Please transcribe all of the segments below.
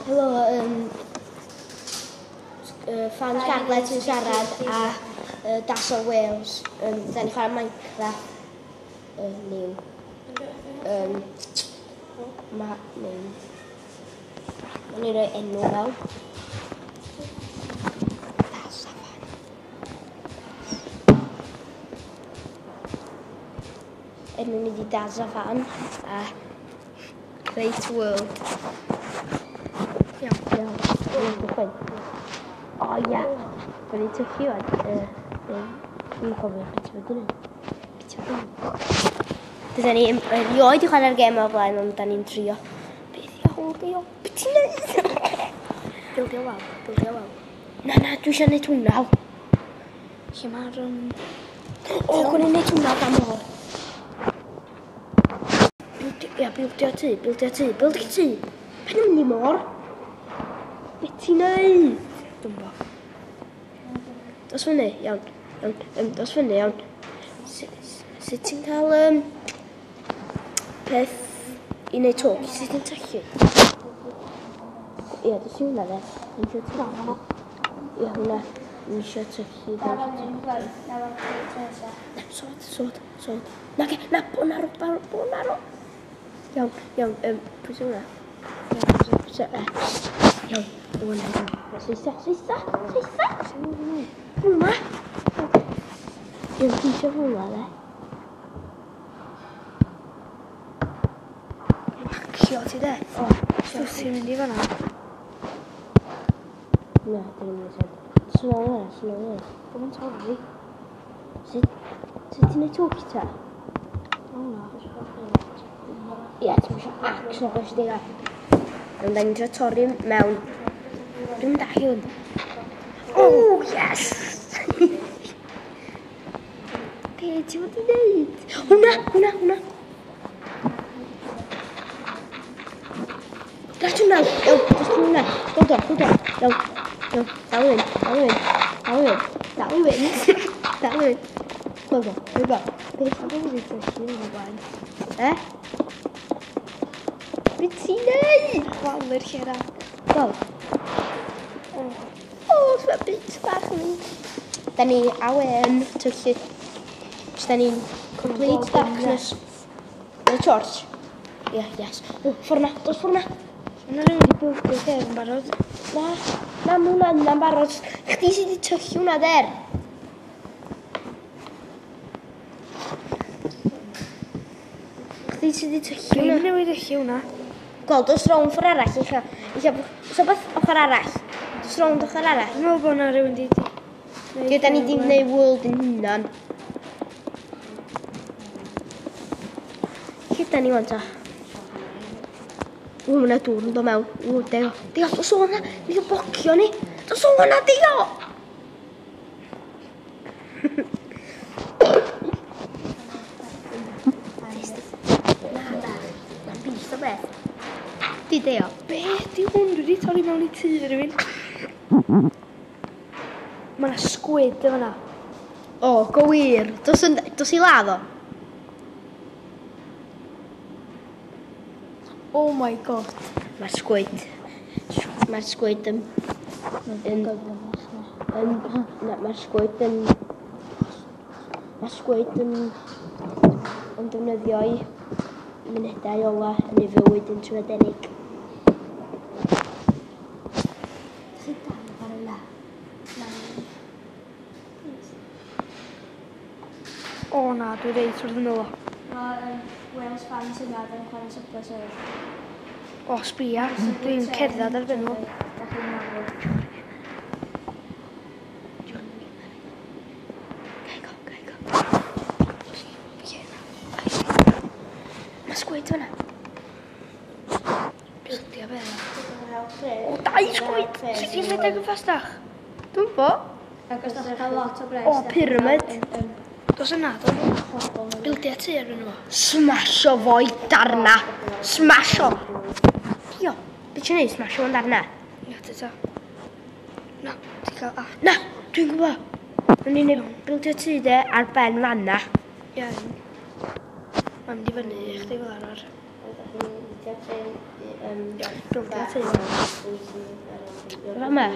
Helo, fans Gogledd sy'n siarad a Das o Wales. Da ni'n chwarae Minecraft new. Ma, neu. Mae'n i roi enw fel. Das a fan. Enw ni di Das a fan a Great World. Iawn. Iawn. Iawn. O ia. Mae'n i tyllu wan. Dwi'n cofio beth ti'n fod yn neud. Beth ti'n fod yn neud? Dyda ni erioed i chwarae'r gêm o'r blaen, ond da ni'n trio. Beth i hol di o? Beth ti'n neud? Bildio wal, bildio wal. Na, na, dwi eisiau neud hwnna. Lle mae'r... O, gwna i neud hwnna dan môr. Ia, bildio tŷ, bildio tŷ, bildio tŷ. Pen yn mynd i môr? Beth ti'n neud? Dwi'm bo. Dos fyny, iawn. Iawn, dos fyny, iawn. Sut ti'n cael peth i wneud talk? Sut ti'n tyllu? Ia, dos i hwnna de. Dwi'n eisiau tyllu. Ia, hwnna. Dwi'n eisiau tyllu. Na, sod, sod, sod. Na, ge, na, bonaro, bonaro. Iawn, iawn, pwy sy'n hwnna? X. Iawn, hwnna, iawn. Seitha, seitha, seitha. Hwnna. Iawn, dwi eisiau hwnna, de. Hacio ti de? O, Stwff ti'n mynd i fan'na. Na, dwi'n mynd i sôn. Sôn hwnna, sôn hwnna. Bod yn torri. Sut ti'n neud talk ta? O na. Ie, ti'n eisiau axe na oes di. Ond da ni'n trio torri mewn. Dwi'n mynd â hwn. Oh, yes! Be ti fod i wneud? Hwna, hwna, hwna. Dra ti hwnna. Iawn, dos ti hwnna. Dod o, dod o. Iawn, iawn, dal i fynd, dal i fynd, dal i fynd, dal i fynd, dal i fynd. Dod o, dod o. Beth yw'n mynd i dyllu yn y blaen? E? Be ti'n neud? Chwalu'r lle na. Wel. O, mae bit bach yn mynd. Da ni awen tyllu. Da ni'n complete darkness. Neu torch. Ie, yes. O, ffordd na, dos ffordd na. Yna rhywun wedi bildio lle yn barod. Na, na, mae hwnna yna'n barod. Chdi sydd wedi tyllu hwnna der. Chdi sydd wedi tyllu Dwi'n hwnna. newid y lle hwnna. Gweld, dos rownd ffordd arall. Eich, so beth ochr arall? Dos rownd ochr arall. Dwi'n meddwl bod yna rhywun wedi... Dio, da ni wedi gwneud world yn hunan. Lle da ni wan ta? O, mae yna dŵr yn dod mewn. O, Deo. Deo, dos o hwnna. Ni yn bocio ni. Dos o hwnna, Deo! Na, na. Na, bys o beth. Di, Deo. Be di hwn? Dwi wedi torri mewn i tŷ rhywun. Mae yna squid yn fan'na. O, go wir. Dos, yn, dos i ladd o. Oh my god. Mae'r squid. Mae'r squid yn... yn... yn... Na, mae'r squid yn... Mae'r squid yn... yn defnyddio i munudau ola yn ei fywyd yn trwydenig. Sut dan ar yna? O na, dwi reit wrth ymyl o. Mae Wales fans yna yn chwarae Subway Surf. O, sbia. Dwi'n cerdded ar ben nhw. Da chi'n meddwl. Gai go, gai go. Mae squid fyna. Bildio be? O, dau squid! Sut ti'n rhedeg yn ffastach? Dwi'n bo. Ac os da chi'n cael lot o bres... O, pyramid. Dos yna, do. Bildio tŷ ar nhw. Smasho fo i darna. Smasho. Dio, beth ti'n neud? Smasho fo'n darna? Ia, ti ta. Na, ti'n cael a. Na, dwi'n gwybod. O'n i'n neud bildio tŷ de ar ben fanna. Ia. Mae'n mynd i fyny i chdi fel arfer. Bildio tŷ. Fama?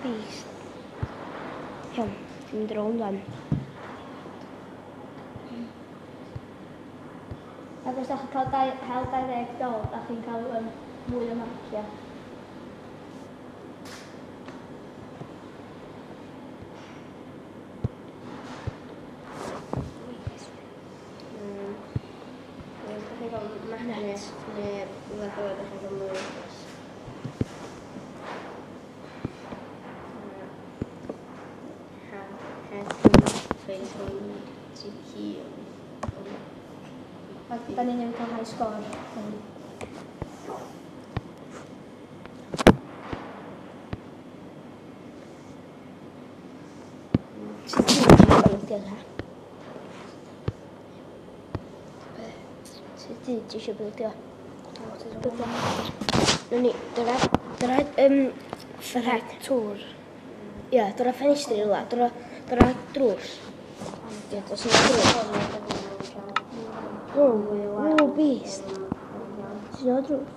Beast. Iawn, ti'n mynd rownd wan. Ac os da chi'n cael hel 20 dol, da chi'n cael mwy o marciau. Os da chi'n cael magnet neu rhywbeth fel 'na, da chi'n cael mwy o bres. Da ni'n newid cael high score. Sut ti'n eisiau bildio ta? Sut ti eisiau bildio? Nawn ni, dyna, fatha Tŵr. Ia, dyna ffenestri rhywle, dyna drws. Ia, dos yna drws. O, o, beast. Ti'n o drws?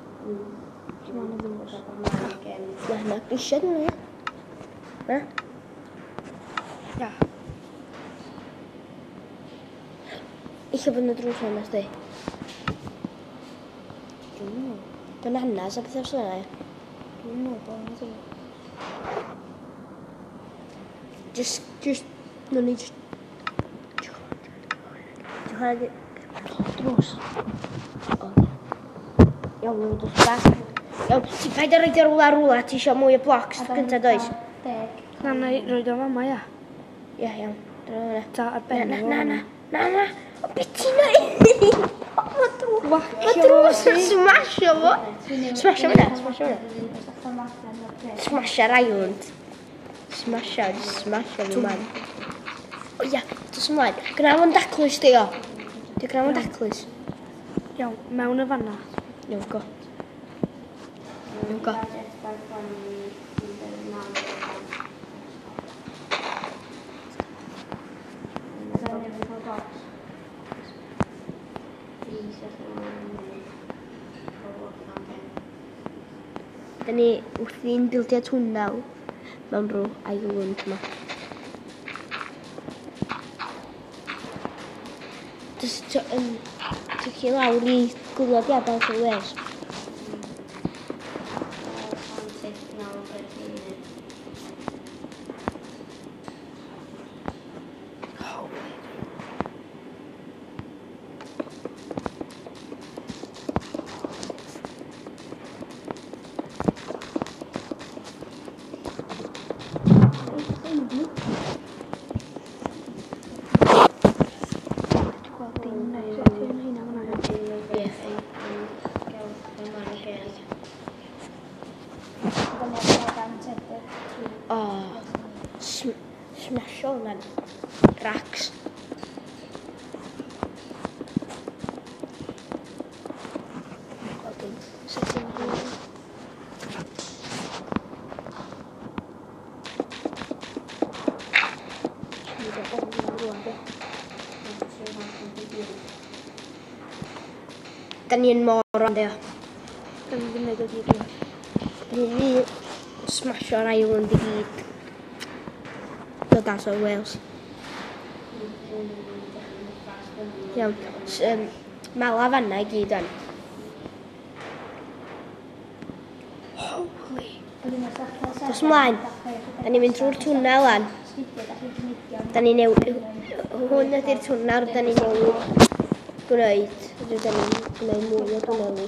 Ti'n o'n drws. Na, na, grisiau dyn nhw, ia. Na? Ia. Ella bod yna drws yna, sdi. Bananas a pethau fel yna, ia. Dwi'n meddwl bod yna drws. Just, no ni just... Ti'n drws. O, iawn, nhw'n drws bach. Iawn, ti'n paid â roid o rwla rwla, ti isio mwy o blocs gynta, does? Deg. Na, na i roid o fama, ia. Ia, iawn. Dyna hwnna. Ta, ar ben. Na, na, na, na, na. O, be ti'n neud? O, ma drws. Ma drws yn smasho fo. Smasho hwnna, smasho hwnna. Smasho'r island. Smasho, just smasho fo man. O ia, dos ymlaen. Gwna fo'n daclus di o. Di gwna fo'n daclus. Iawn, mewn y fanna. Iawn, go. Iawn, go. Da ni wrthi'n bildio twnnel mewn rhyw island yma. Just chi lawr i gwylod ia, Battle Wales. Dim nice. Ti'n hynna fanna. Ie. O, smasho hwnna'n racks. Sut ti'n hynna? Da ni'n mor ond, ia. Da ni'n gwneud o gyd. Da ni fi smasho'r island i gyd. Dod out o Wales. Iawn. Mala fanna i gyd o'n. Holy. Dos ymlaen. Da ni'n mynd trwy'r twnnel an. Da ni newid... Hwn ydy'r twnnel da ni newid gwneud. Da ni'n gwneud mwy o twnneli.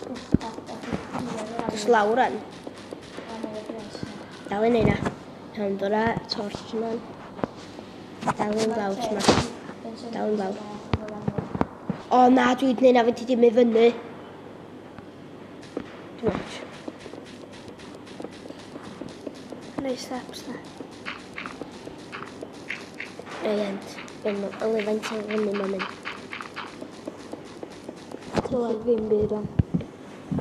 Dos lawr an. Dal i neud na. Iawn, dod â torch yma. Dal yn lawr yma. Dal yn lawr. O na, dwi wedi gwneud na fe ti di mynd fyny. Dwi'n watch. Neu steps na. Brilliant. Yli faint o fyny mae'n mynd. Dylai ddim byd o'n.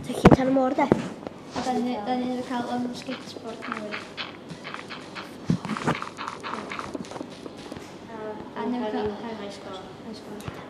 Tyllu tan y môr de? A da ni'n cael skateboard newydd. A ni'n cael... Nice one.